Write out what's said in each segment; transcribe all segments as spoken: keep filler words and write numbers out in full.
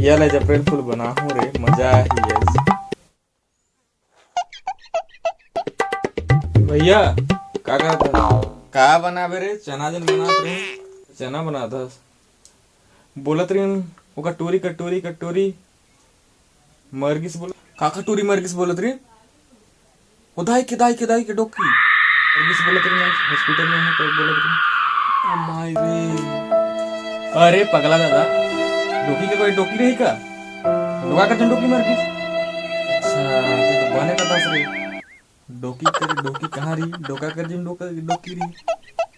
ये ले April Fool बना हूँ रे, मजा आही आज। भैया, का करत हस? का बनाबे रे? चना जन बनात रहे। चना बनात हस? बोलत रहिन, ओ कटोरी, कटोरी, कटोरी। मर गिस बोल, का कटोरी मर गिस बोलत रहिन? ओ दाई के, दाई के, दाई के डोकी। मर गिस बोलत रहिन, hospital में है तो बोलत रहिन। ओ माई रे। अरे पगला दादा, डोकी के कोई डोकी रही का? डोका कर जन डोकी मर गिस। अच्छा, तो, तो बने का दस रे। डोकी कर, डोकी कहाँ रही? डोका कर जन डोका, डोकी रही।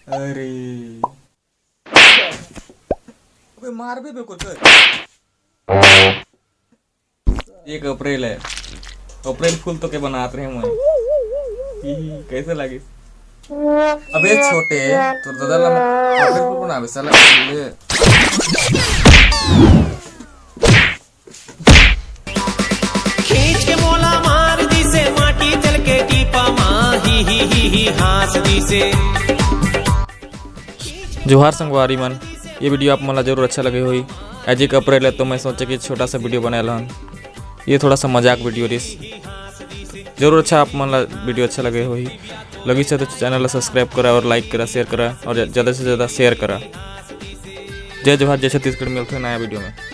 अरे। अबे मारबे बे को तो। एक April है, April Fool तो के बनात रहे मैं। ही, ही, कैसे लागिस? अबे छोटे, तोर दादा ला April Fool बनाबे साला। ले। खींच के मोला मार दिसे, माटी चल के टीपा मा, ही, ही, ही, ही, हाँस दिसे। जोहार संगवारी मन, ये video आप मन ला जरूर अच्छा लगे होही। आज एक April है तो मैं सोचे कि छोटा सा video बनाए लहन। ये थोड़ा सा मजाक video रिस। जरूर अच्छा आप मन ला video अच्छा लगे होही। लगिस है तो channel ला subscribe करा और like करा, share करा और ज-, ज्यादा से ज्यादा share करा। जय जोहार, जय छत्तीसगढ़, मिलते हैं नया video में।